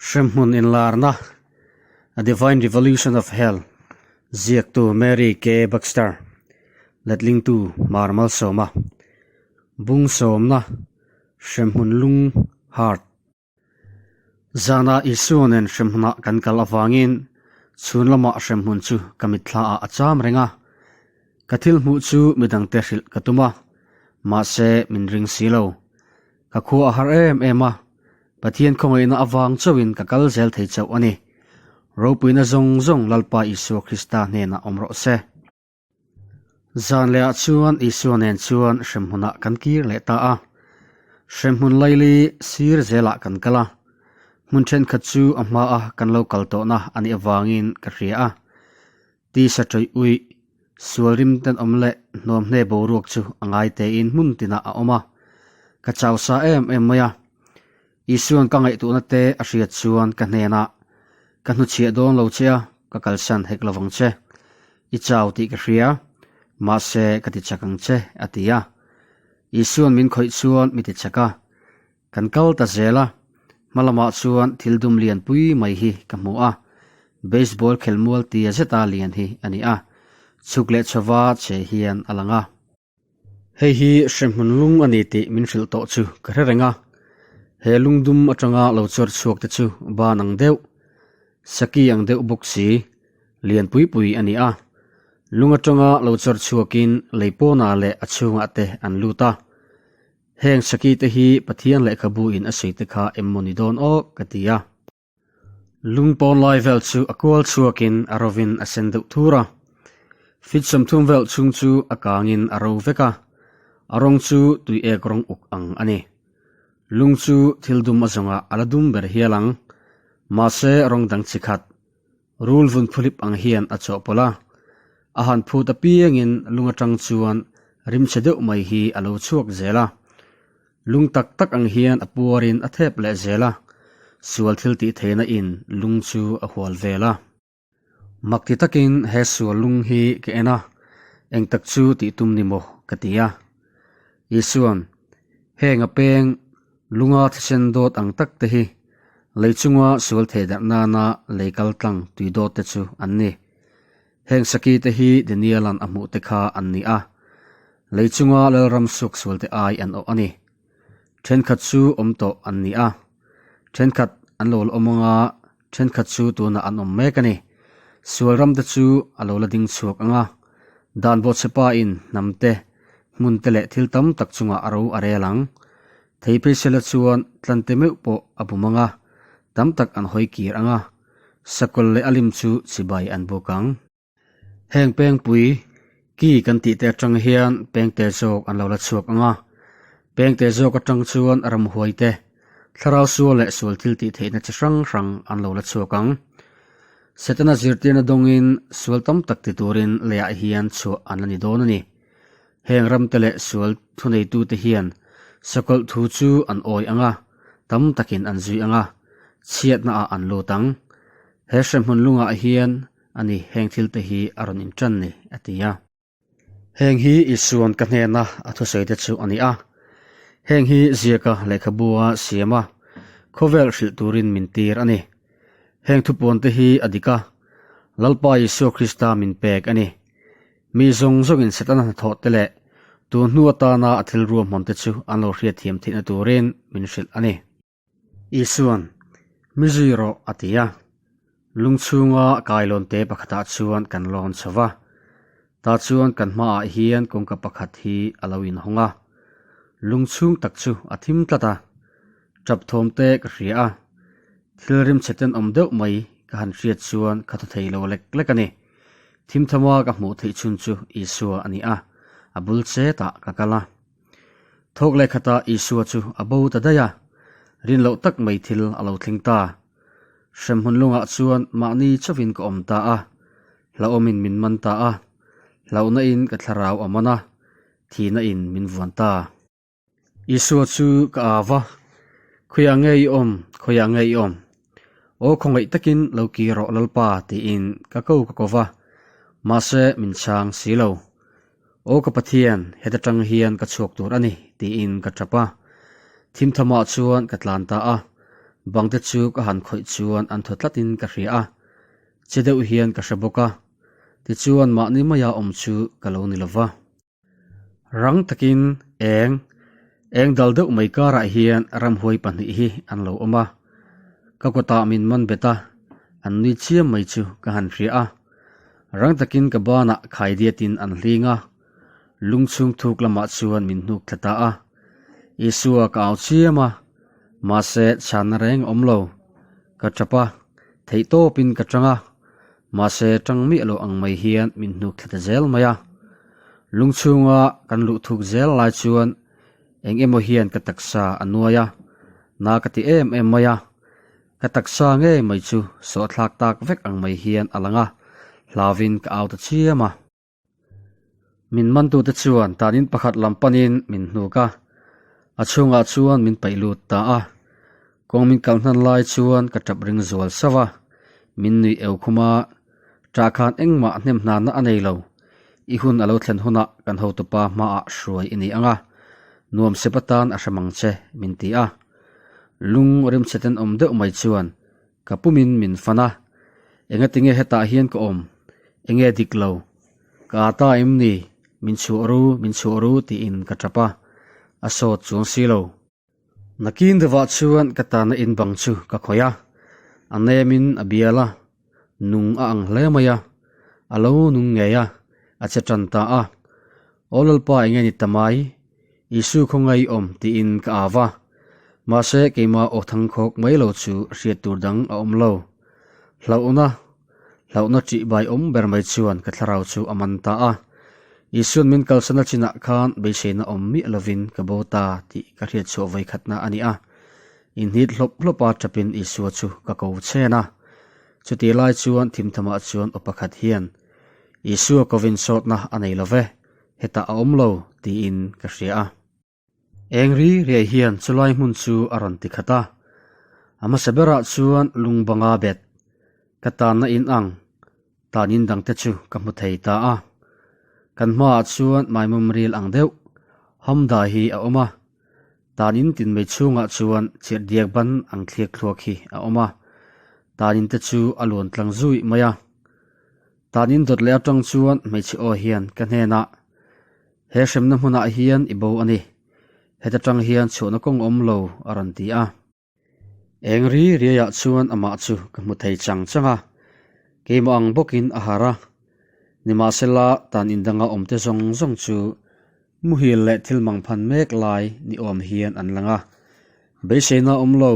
Hremhmun inlarna, A Divine Revolution of Hell, ziaktu Mary K. Baxter, letlingtu Mar Malsawma, Bung sawmna, Hremhmun lung, Heart. Zana Isua nen hremhmunah kan kal avangin chhun lamah hremhmun chu ka mitthlaah a cham reng a. Ka thil hmuh chu midangte hrilh ka tum a, mahse min ring si lo. Ka khua a har em em a, Pathian khawngaihna avang chauhin ka kal zel thei chauh a ni. Ropuina zawng zawng Lalpa Isua Krista hnenah awm rawh se. Zan lehah chuan Isua nen chuan hremhmunah kan kir leh ta a. Hremhmun laili sir zelah kan kal a. Hmun thenkhat chu a hmaa kan lo kal tawhna a nih avangin ka hria a. Tisa ṭawih uih, sual rim tenawm leh hnuamhne boruak chu a ngai tein hmun tinah a awm a. Ka chau sa em em mai a. Isua'n ka ngaihtuahna te a hriat chuan ka hnenah, Ka hnuchhiah dawn lo che a, ka kalsan hek lovang che. I chau tih ka hria, mahse ka ti chak ang che, a ti a. Isua'n min khawih chuan mi ti chak a. Kan kal ta zel a, hma lamah chuan thil dum lian pui mai hi ka hmu a, baseball khelmual tia zeta lian hi a ni a, chhuk leh chhova che hian a lang a. Hei hi hremhmun lung a ni tih min hrilh tawh chu ka hre reng a, he lung dum atanga lo chawr chhuak te chu ban ang deuh, saki ang deuh bawk si, lian pui pui a ni a. Lung atanga lo chawr chhuakin lei pawnah leh a chhungah te an lut a. Heng saki te hi Pathian lehkhabu in a sawi te kha em maw ni dawn aw ka ti a. Lung pawn lai vel chu a kual chhuakin a rovin a sen deuh thur a. Fit 30 vel chhung chu a kangin a ro vek a, a rawng chu tui ek rawng uk ang a ni. Lung chu thil dum a zawngah a la dum ber hial ang. Mahse rawng dang chi khat, rul vun phulip ang hian a chawhpawlh a. A han phut apiangin lung atang chuan rimchhe deuh mai hi a lo chhuak zel a. Lung tak tak ang hian a puarin a thep leh zel a, sual thil tih theihna in lung chu a hual vel a. Mak ti takin he sual lung hi ka en a, eng tak chu tih tum ni maw ka ti a. Isua'n, Heng a peng lunga thisen dawt ang tak te hi lei chunga sual thei darh nana lei kal tlang tui dawt te chu an ni. Heng saki te hi Daniel-a'n a hmuh te kha an ni a, lei chunga Lalram suk sual te ai an awh a ni. Thenkhat chu awm tawh an ni a, thenkhat an lo la awm ang a, thenkhat chu tunah an awm mek a ni. Sual ram te chu a lo la ding chhuak ang a, dan bawhchhepa in hnam te, hmun te leh thil tam tak chungah a ro a rel ang. Thei phei sela chuan tlante meuh pawh a bum ang a, tam tak an hawi kir ang a, Sakawlh leh a lim chu chibai an buk ang. Heng pengpui ki kan tih te atang hian pengte zawk an lo la chhuak ang a, pengte zawk atang chuan ramhuai te, thlarau sual leh sual thil tih theihna chi hrang hrang an lo la chhuak ang. Setana zirtirna dawngin sual tam tak ti turin leiah hian chhuah an la ni dawn a ni. Heng ramte leh sual thuneitute hian sakawlh thu chu an awi ang a, tam takin an zui ang a, chhiatnaah an lut ang. He hremhmun lungah hian a ni heng thilte hi a rawn inṭan ni, a ti a. Heng hi Isua'n ka hnena a thusawite chu a ni a. Heng hi ziaka lehkhabua siam a, khawvel hrilh turin min tir a ni. Heng thupuante hi a dik a, Lalpa Isua Krista min pek a ni. Mi zawng zawngin Setana hnathawh te leh tun hnu atana a thil ruahman te chu an lo hriatthiam theihna turin min hrilh a ni. Isua'n, Mi zui rawh, a ti a. Lung chhunga kailawn te pakhatah chuan kan lawn chho va. Tah chuan kan hmaah hian kawngka pakhat hi a lo inhawng a. Lung chhung tak chu a thim tlat a. Tap thawm te ka hria a. Thil rimchhe tenawm deuh mai ka han hriat chuan ka thaw thei lo lek lek a ni. Thimthama ka hmuh theih chhun chu Isua a ni a, a bul chetah ka kal a. Thawk leh khatah Isua chu a bo ta daih a, rin loh tak mai thil a lo thleng ta. Hremhmun lungah chuan mahni chauhin ka awm ta a, hlauhawmin min man ta a, hlauhna in ka thlarau a man a, thihna in min vuan ta. Isua chu ka au va, Khawiah nge i awm? Khawiah nge i awm? Aw khawngaih takin lo kir rawh Lalpa tiin ka ko ka ko va, mahse min chhang si lo. Aw ka Pathian, heta tang hian ka chhuak tur a ni tiin ka tap a. Thimthamah chuan ka tlan ta a. Bangte chu ka han khawih chuan an thaw tlatin ka hria a, che deuh hian ka hre bawk a. Tichuan mahni maia awm chu ka lo ni lova. Rang takin eng, eng dal deuh mai karah hian ramhuai pahnih hi an lo awm a. Ka kawtah min man bet a, an nui chiam mai chu ka han hria a. Rang takin ka banah khaidiatin an hling a, lung chhung thuk lamah chuan min hnuk thla ta a. Isua ka au chiam a, mahse chhanna reng a awm lo. Ka tap a, theihtawpin ka tang a, mahse tang miah lo ang mai hian min hnuk thla ta zel mai a. Lung chhunga kan luh thuk zel lai chuan eng emaw hian ka taksa a nuai a, na ka ti em em mai a. Ka taksa ngei mai chu sawhthlak tak vek ang mai hian a lang a, hlauvin ka au ta chiam a. Min mantute chuan tanin pakhat lam panin min hnuk a, a chhungah chuan min paih lut ta a. Kawng min kal hnan lai chuan ka tap ring zual sauh a, min nuih eu khum a, Ṭah khan engmah hnem hnanna a nei lo. I hun a lo thlen hunah kan hotupa hmaah hruai i ni ang a, nuam sep atan a hre mang che, min ti a. Lung rimchhe tenawm deuh mai chuan ka pumin min fan a, Engatinge hetah hian ka awm? Enge dik lo? Ka â ta em ni? Min chhuah ru, min chhuah ru tiin ka tap a, a sawt chuang si lo. Nakin deuhah chuan ka tana in bang chu ka khawih a, a nemin a bial a, nung a ang hle mai a, a lo nung ngei a, a che tan ta a. Aw Lalpa enge ni ta mai? Isu khawngaih i awm tiin ka au a, mahse keimah aw thangkhawk mai lo chu hriat tur dang a awm lo. Hlauhna, hlauhna ṭih bai awm ber mai chuan ka thlarau chu a man ta a. Isuan min kalsana chinah khan beiseina awm miah lovin ka bo ta tih ka hriat chhuah vawikhatna a ni a. Inhnit hlawp hlawpa ṭapin Isua chu ka ko chhen a. Chutih lai chuan thimthamah chuan aw pakhat hian, Isua kovin sawtna a nei lo ve, hetah a awm lo, tiin ka hria a. Eng ri riai hian chulai hmun chu a rawn ti khat a. A hmasa berah chuan lung banga bet, ka tanna in ang, tan in dangte chu ka hmu thei ta a. Kan hmaah chuan maimawm ril ang deuh, hamda hi a awm a. Tan in tin mai chhungah chuan chirhdiak ban ang thliak thluak hi a awm a. Tan in te chu a luan tlang zuih mai a. Tan in dawt leh atang chuan hmeichhe aw hian ka hnenah, He hremna hmunah hian i bo a ni. Heta tang hian chhuahna kawng awm lo, a rawn ti a. Eng ri riaiah chuan amah chu ka hmu thei chang chang a, keimah ang bawkin a harh a. Nimahsela, tan indanga awmte zawng zawng chu muhil leh thil mangphan mek lai ni awm hian an lang a. Beiseina awm lo,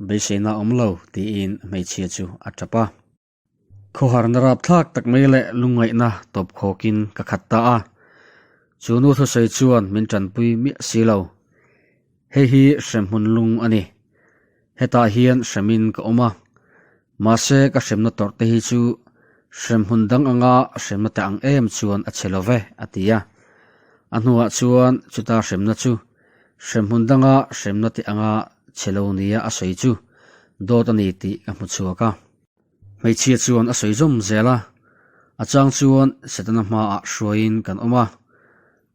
beiseina awm lo, tiin hmeichhia chu a tap a. Khawharna rapthlak tak mai leh lungngaihna tawp khawkin ka khat ta a, chu nu thusawi chuan min tanpui miah si lo. Hei hi hremhmun lung a ni. Hetah hian hremin ka awm a, mahse ka hremna tawrh te hi chu hremhmun dang anga hremna te ang em chuan a chhe lo ve, a ti a. A hnuah chuan chuta hremna chu hremhmun danga hremna te anga chhe lo nia a sawi chu dawt a ni tih ka hmu chhuak a. Hmeichhia chuan a sawi zawm zel a, a chang chuan Setana hmaah hruaiin kan awm a,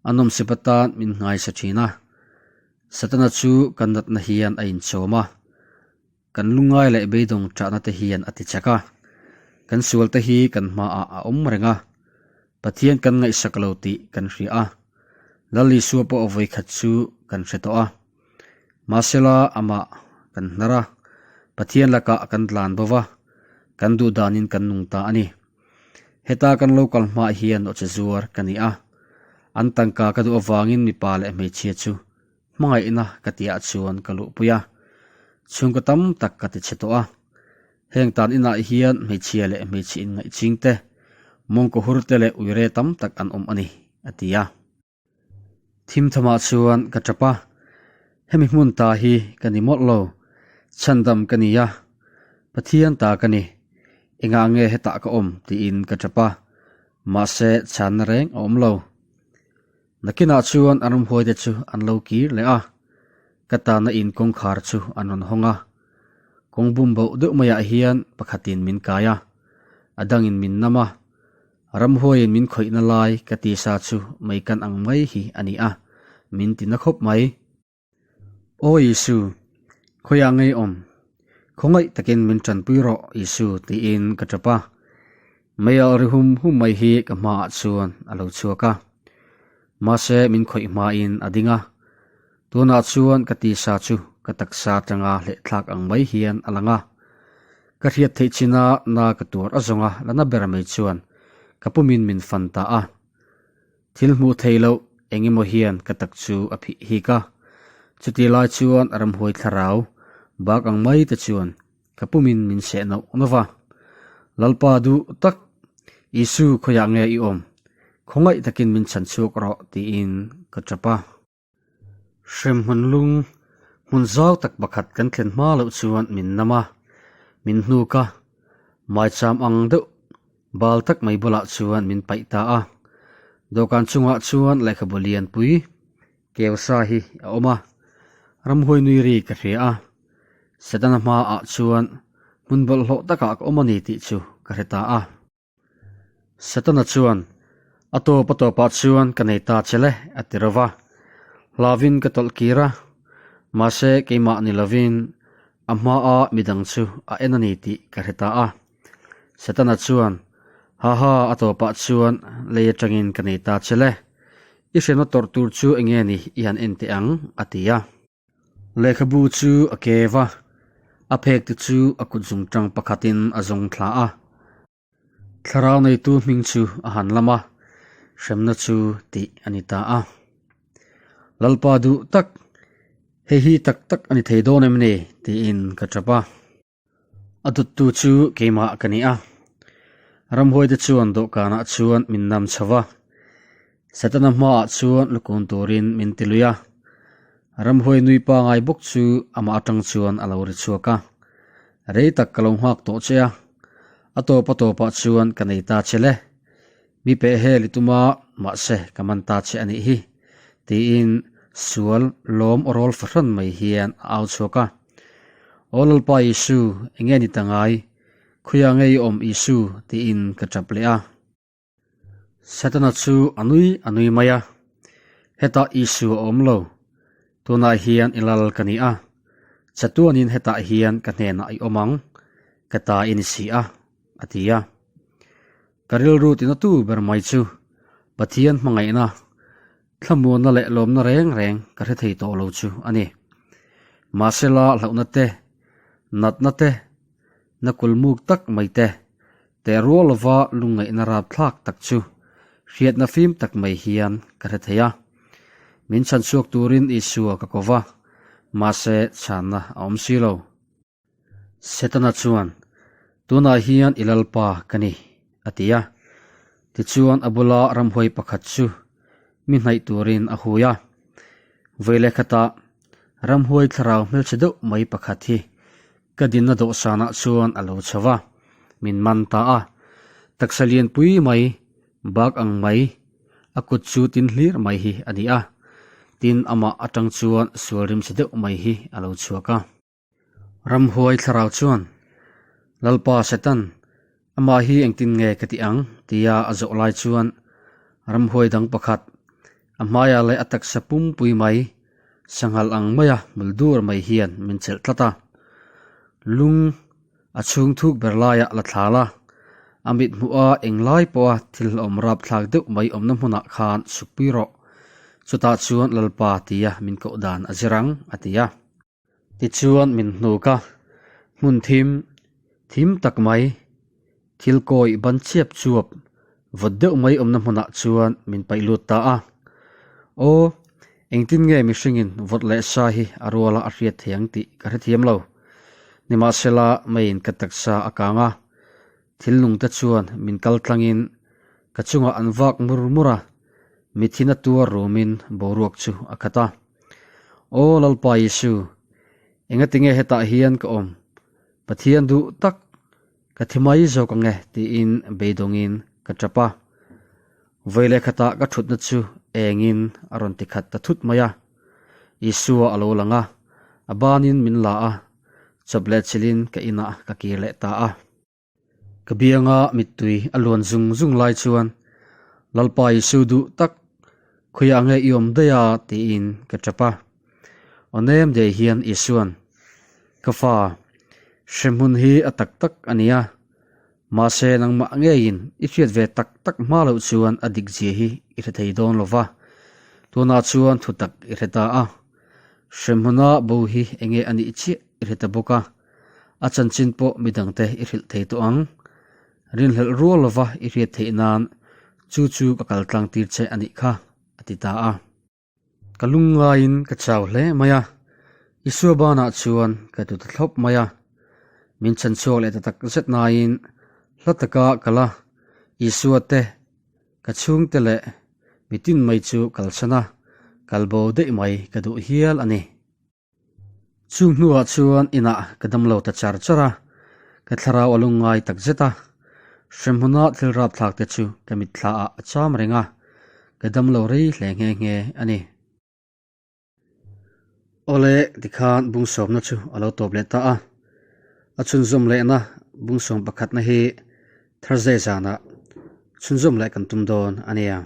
a nawmsip atan min nghaisa thin a. Setana chu kan natna hian a inchawm a, kan lungngai leh beidawng ṭahna te hian a ti chak a, kan sual te hi kan hmaah a awm reng a, Pathian kan ngaihsak lo tih kan hria a, Lal Isua pawh vawikhat chu kan hre tawh a. Mahsela amah kan hnar a, Pathian lakah kan tlan bo va, kan duh danin kan nung ta a ni. Heta kan lo kal hmah hian awche zuar ka ni a, an tangka ka duh avangin mipa leh hmeichhia chu hmangaihna ka tihah chuan ka luhpui a, chhungkaw tam tak ka ti chhe tawh a. Heng tan inah hian hmeichhia leh hmeichhe inngaihching te, mawngkaw hur te leh uire tam tak an awm a ni, a ti a. Thimthamah chuan ka tap a, hemi hmun ta hi ka ni mawlh lo, chhandam ka ni a, Pathian ta ka ni, engah nge hetah ka awm tiin ka tap a, mahse chhanna reng a awm lo. Nakinah chuan an ramhuaite chu an lo kir leh a, ka tana in kawngkhar chu an rawn hawng a, kawng bum boh deuh maiah hian pakhatin min kai a, a dangin min nam a, Ramhuaiin min khawihna lai ka tisa chu mei kan ang mai hi a ni a, min ti na khawp mai. Aw Isu, khawiah ngei awm? Khawngaih takin min tanpui rawh Isu tiin ka tap a. Meialh ri hum hum mai hi ka hmaah chuan a lo chhuak a. Mahse min khawih hmain a ding a. Tunah chuan ka tisa chu ka taksa atanga hlehthlak ang mai hian a lang a. Ka hriat theih china na ka tuar a zawng a la na ber mai chuan ka pumin min fan ta a. Thil hmuh theih loh eng emaw hian ka tak chu a phih hik a. Chutih lai chuan ramhuai thlarau bak ang mai te chuan ka pumin min seh nauh nauh va. Lalpa duh tak, Isu khawiah nge i awm? Khawngaih takin min chhan chhuak rawh tiin ka tap a. Hremhmun lung hmun zau tak pakhat kan thlen hma loh chuan min nam a, min hnuk a, maicham ang deuh bal tak mai bulah chuan min paih ta a. Dawhkan chungah chuan lehkhabu lianpui keu sa hi a awm a, ramhuai nui ri ka hria a, Setana hmaah chuan hmun bawlhhlawh takah ka awm a ni tih chu ka hre ta a. Setana chuan, A tawp a tawpah chuan ka nei ta che le, a ti reuh va. Hlauvin ka tawlh kir a, mahse keimah ni lovin a hmaa midang chu a en a ni tih ka hre ta a. Setana chuan, Haha, a tawpah chuan lei atangin ka nei ta che le. I hriatna tawrh tur chu enge ni i han en teh ang, a ti a. Lehkhabu chu a kev a, a phek te chu a kut zungtang pakhatin a zawng thla a. Thlarau neitu hming chu a han lam a, hremna chu tih a ni ta a. Lalpa duh tak, hei hi tak tak a ni thei dawn em ni? tiin ka tap a. A dawttu chu keimah ka ni a, ramhuaite chuan dawhkanah chuan min nam chho va, Setana hmaah chuan lukun turin min ti lui a. Ramhuai nui pangai bawk chu amah atang chuan a lo ri chhuak a, Rei tak ka lo nghak tawh che a, a tawp a tawpah chuan ka nei ta che le, mi peh hel i tum a, mahse ka man ta che a nih hi, tiin sual lawm awrawl fahran mai hian a au chhuak a. Aw Lalpa Isu, enge ni ta ngai? Khawiah nge i awm Isu? tiin ka tap leh a. Setana chu a nui a nui mai a, Hetah Isu a awm lo, tunah hian i lal ka ni a, chatuanin hetah hian ka hnenah i awm ang, ka ta i ni si a, a ti a. Ka rilru tinatu ber mai chu Pathian hmangaihna Thlamuanna leh lawmna reng reng ka hre thei tawh lo chu a ni. Mahsela hlauhna te, natna te, na kulmuk tak mai te, teh rual lova lungngaihna rapthlak tak chu hriatna fim tak mai hian ka hre thei a. Min chhanchhuak turin Isua ka ko va, mahse chhanna a awm si lo. Setana chuan, Tunah hian i Lalpa ka ni, a ti a. Tichuan a bula ramhuai pakhat chu mi hnaih turin a hui a. Vawi leh khatah ramhuai thlarau hmelchhe deuh mai pakhat hi ka dinna dawhsanah chuan a lo chho va, min man ta a. Taksa lianpui mai, bak ang mai, a kut chu tin hlir mai hi a ni a. Tin, amah atang chuan sual rimchhe deuh mai hi a lo chhuak a. Ramhuai thlarau chuan, Lalpa Satan, amah hi engtin nge ka tih ang? tia a zawh lai chuan ramhuai dang pakhat, a hmaiah leh a taksa pumpui mai, sanghal ang maia hmul dur mai hian min chelh tlat a. Lung a chhung thuk ber laiah la thla la, a mit hmuha englai pawha thil hlauhawm rapthlak deuh mai awmna hmunah khan sukpui rawh, chutah chuan Lalpa tia min koh dan a zir ang, a ti a. Tichuan min hnuk a, hmun thim, thim tak mai, thil kawi ban chiap chuap vawt deuh mai awmna hmunah chuan min paih lut ta a. Aw, engtin nge mihringin vawt leh sa hi a ruala a hriat thei ang tih ka hrethiam lo. Nimahsela meiin ka taksa a kang a, thil nungte chuan min kal tlangin ka chungah an vak mur mur a, mithin a tuar rumin boruak chu a khat a. Aw Lalpa Isu, engatinge hetah hian ka awm? Pathian duh tak, ka thi mai zawk ang e tiin beidawngin ka tap a. Vawi leh khatah ka thutna chu engin a rawn ti khat ta thut mai a. Isua a lo lang a, a banin min la a, chawp leh chilhin ka inah ka kir leh ta a. Ka bianga mittui a luan zung zung lai chuan Lalpa Isu duh tak, khawiah nge i awm daih a? tiin ka tap a. Aw nem dei hian Isuan, Ka fa, Hremhmun hi a tak tak a nia. Mahse nangmah ngeiin i hriat ve tak tak hma loh chuan a dik zia hi i hre thei dawn lo va. Tunah chuan thu tak i hre ta a. Hremhmuna bo hi enge a nih chiah i hre ta bawk a. A chanchin pawh midangte i hrilh thei tawh ang. Rinhlelh rual lova i hriat theih nan chu chu ka kal tlang tir che a nih kha, a ti ta a. Ka lungngaiin ka chau hle mai a, Isua banah chuan ka tlu ta thlawp mai a. Min chhan chhuak leh ta tak zet naiin hla taka kal a, Isua te, ka chhungte leh mitin mai chu kalsan a, kalbo daih mai ka duh hial a ni. Chung hnuah chuan inah ka damlo ta char char a, ka thlarau a lungngai tak zet a. Hremhmuna thil rapthlak te chu ka mitthla ah a cham reng a, ka damlo rei hle nghe nghe a ni. Awle, tikhan bungsawmna chu a lo tawp leh ta a. A chhunzawm lehna bungsawm pakhatna hi Thursday zanah chhunzawm leh kan tum dawn a nia.